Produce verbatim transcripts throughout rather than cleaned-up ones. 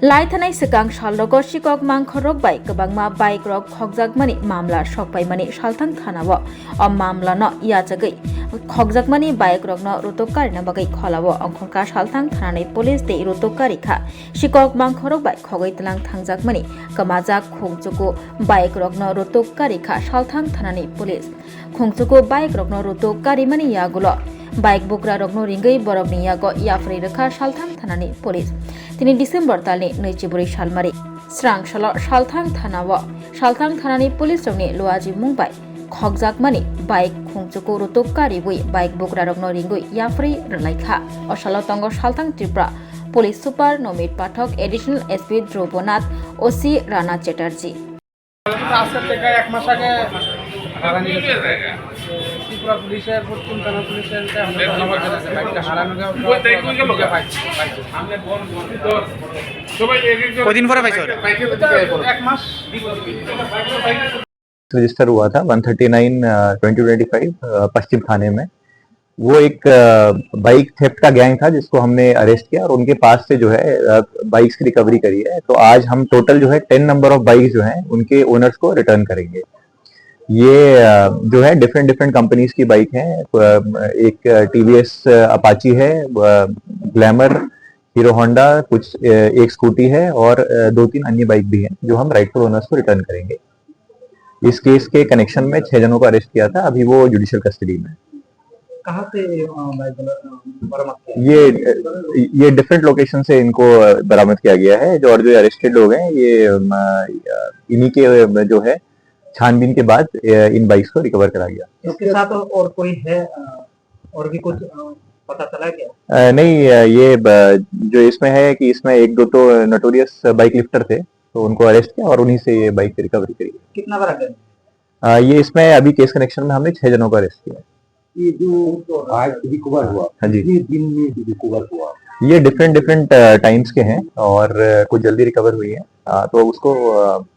Lai thanai swkang salrogo sikok mangkhorrok bai kwbangma bike rok khokjakmani mamla sokpaimani Salthang thanao. O mamlano yachagwi khokjakmani bike rokno rutuk karina bagwi kholao ongkhorkha Salthang thanani police tei rutuk karikha. Sikok mangkhorrok bai khogwi tlang thangjakmani kwmajak khungchuku bike rokno rutuk karikha Salthang thanani police. Khungchuku bike rokno rutuk karimani yagulo bike bugra rokno ringwi borokni yago yapri rwkha Salthang thanani police. Tini December talni nwichibri salmari srang salo Salthang thanao Salthang thanani police rokni luaji mung bai khokjakmani bike khungchuku rutuk kariwi bike bugra rokno ringwi yapri rwlaikha. O salo tongo Salthang Tripura Police Super Nomit Pathak, Additional S P Dhruvonath, O C Rana Chatterjee. আজকে থেকে এক মাস আগে হারানি গেছে। ত্রিপুরা পুলিশের, পশ্চিম থানা পুলিশের এটা আমরা জানাতে আছে, বাইকটা হারানো গেল। কদিন পরে পাইছো ওটা? এটা এক মাস। रजिस्टर हुआ था one thirty nine twenty twenty five पश्चिम थाने में। वो एक बाइक थेफ्ट का गैंग था जिसको हमने अरेस्ट किया और उनके पास से जो है बाइक्स की रिकवरी करी है। तो आज हम टोटल जो है टेन नंबर ऑफ बाइक जो हैं उनके ओनर्स को रिटर्न करेंगे। ये अ, जो है डिफरेंट डिफरेंट कंपनीज की बाइक हैं। अ, एक टीवीएस अपाची है, ग्लैमर, हीरो होंडा, कुछ अ, एक स्कूटी है और अ, दो तीन अन्य बाइक भी हैं जो हम राइटफुल ओनर्स को रिटर्न करेंगे। इस केस के कनेक्शन में छह जनों को अरेस्ट किया था, अभी वो जुडिशियल कस्टडी में है। कहाँ से अ, बाइक बरा-, अ, बरामद किया? ये अ, ये डिफरेंट लोकेशन से इनको अ, बरामद किया गया है। जो और जो अरेस्टेड लोग हैं, ये अम, अ, इन्हीं के अ, जो है छानबीन के बाद अ, इन बाइक्स को रिकवर करा गया। इसके साथ और कोई है, अ, और भी कुछ अ, पता चला क्या? अ, नहीं, अ, ये ब-, जो इसमें है कि इसमें एक दो तो नोटोरियस बाइक लिफ्टर थे, तो उनको अरेस्ट किया और उन्हीं से ये बाइक रिकवरी करी। कितना बड़ा गैंग? अ, ये इसमें अभी केस कनेक्शन में हमने छह जनों को अरेस्ट किया है। ये जो बाइक रिकवर हुआ, हाँ जी। कितने दिन में रिकवर हुआ? ये डिफरेंट डिफरेंट टाइम्स के हैं और अ, कुछ जल्दी रिकवर हुई है। अ, तो उसको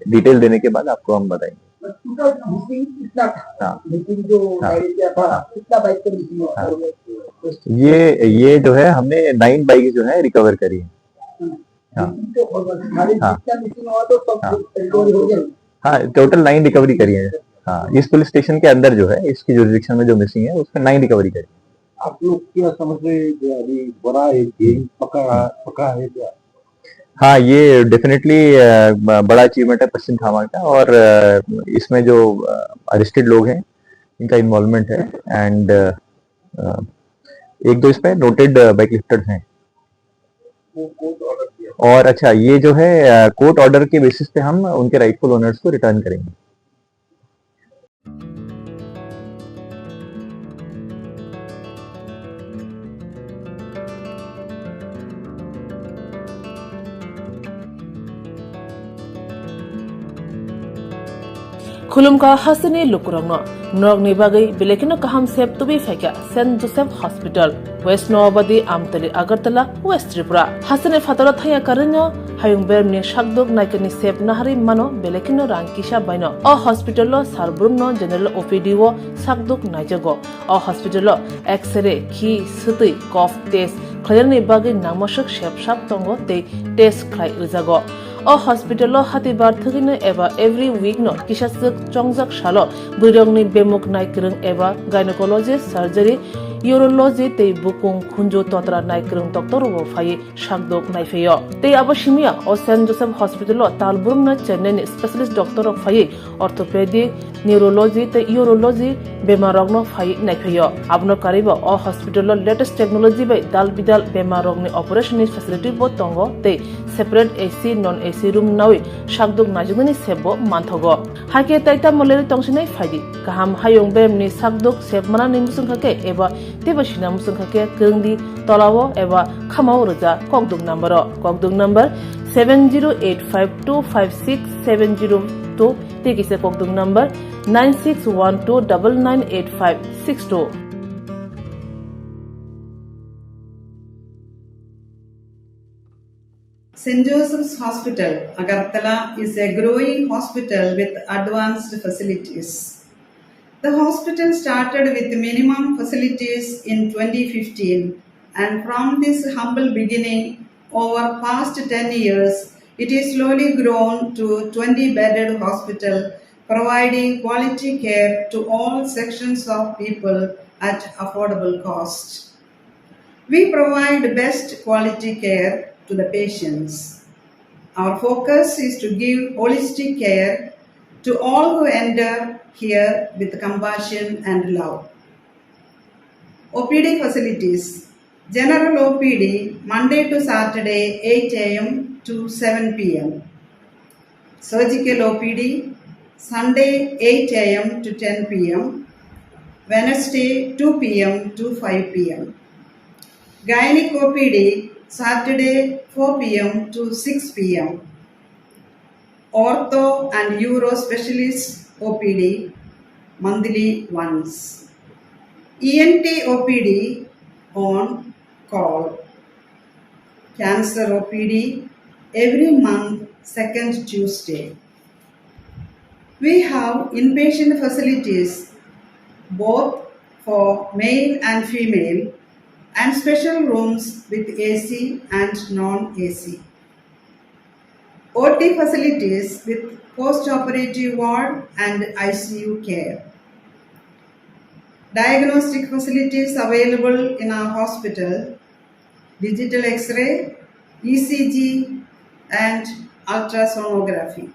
डिटेल देने के बाद आपको हम बताएंगे। टोटल मिसिंग कितना था? हाँ। मिसिंग जो हाँ। गाड़ी क्या था, हाँ। कितना बाइक का मिसिंग हुआ? हाँ। ये ये जो है, हमने नाइन बाइक जो है रिकवर करी है। हम्म। हाँ। मिसिंग तो और गाड़ी हाँ। जितना मिसिंग हुआ तो सब हाँ। रिकवरी हो गया? हाँ, टोटल नाइन रिकवरी करी है। हाँ, इस पुलिस स्टेशन के अंदर जो है, इसकी जुरिडिक्शन में जो मिसिंग है, उसमें नाइन रिकवरी करी। आप लोग क्या समझ रहे हैं कि अभी बड़ा एक गैंग पकड़ा, पकड़ा है क्या? हाँ, ये डेफिनेटली बड़ा अचीवमेंट है पश्चिम थाना का। और अ, इसमें जो अरेस्टेड लोग हैं, इनका इन्वॉल्वमेंट है। एंड एक दो इसमें नोटेड बाइक लिफ्टर्स हैं। वो कोर्ट ऑर्डर दिया। और अच्छा, ये जो है कोर्ट ऑर्डर के बेसिस पे हम उनके राइटफुल ओनर्स को रिटर्न करेंगे। Khulumkha hasteni lukurokno, norokni bagwi belai kheno kaham sep tubui phaikha Saint Joseph Hospital, West Noabadi, Amtali, Agartala, West Tripura. Hasteni phataro thaya karwino hayung beremni sakduk naikani sep naharwi mano belai kheno rang kisa baino. O hospital o sar brumno general O P D o sakduk naijago. O hospital o X-ray, khi, swtwi, cough test khlainani bagwi nangmaswk sep sak tongo tei test khlai rwjago. O hospital o hatibar thwgwino eba every week no kisa swk chongjak salo bwrwirokni bemuk naikwrwng eba gynecology, surgery, urology tei bukung khunju totra naikwrwng doctor rok bo phaiwi sakdok naiphaio. Tei abo simiya o Saint Joseph Hospital o tal brumna Chennai ni specialist doctor rok phaiwi orthopedic, neurology tei urology bemar rokno phaiwi naiphaio. Abono karwibo o hospital o latest technology bai dal bidal bemar rokni operation ni facility bo tongo tei separate A C, non A C room nawi sakdok naijaknani sep bo manthogo. Hakhe tai tamo lerwi tongsinai phaidi. Kaham hayung beremni sakdok sep manani muchungkha khe eba teibo sina muchungkha khe kwrwngdi tolao eba khamao rwja kokduk number o. Kokduk number seven zero eight five two five six seven zero two tei kisa kokduk number nine six one two double nine eight five six two. Saint Joseph's Hospital, Agartala is a growing hospital with advanced facilities. The hospital started with minimum facilities in twenty fifteen, and from this humble beginning, Over past ten years, it is slowly grown to twenty bedded hospital, providing quality care to all sections of people at affordable cost. We provide best quality care to the patients. Our focus is to give holistic care to all who enter here with compassion and love. O P D facilities. General O P D Monday to Saturday eight a m to seven p m. Surgical O P D Sunday eight a m to ten p m. Wednesday two p m to five p m. Gynec O P D Saturday four p m to six p m. Ortho and Uro Specialist O P D monthly once. E N T O P D on call. Cancer O P D every month, second Tuesday. We have inpatient facilities both for male and female and special rooms with A C and non-A C. O T facilities with post-operative ward and I C U care. Diagnostic facilities available in our hospital, digital X-ray, E C G, and ultrasonography.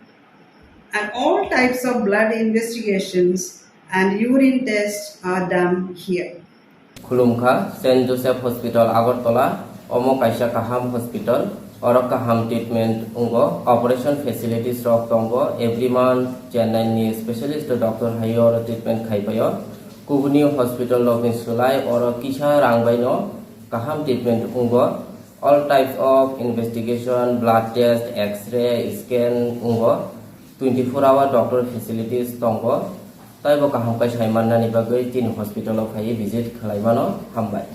And all types of blood investigations and urine tests are done here. Khulumkha, Saint Joseph Hospital Agartala, omo kaisa kaham hospital, oro kaham treatment wngo, operation facilities rok tongo, every month Chennai ni specialist doctor hai oro treatment khai paio. Kubuni hospital rok ni slai oro kisa rang bai no kaham treatment wngo. All types of investigation, blood test, X-ray, scan wngo. Twenty four hour doctor facilities tongo. Taibo kaham khe sai mannani bagwi chini hospital o phaiwi visit khlai mano. Hambai.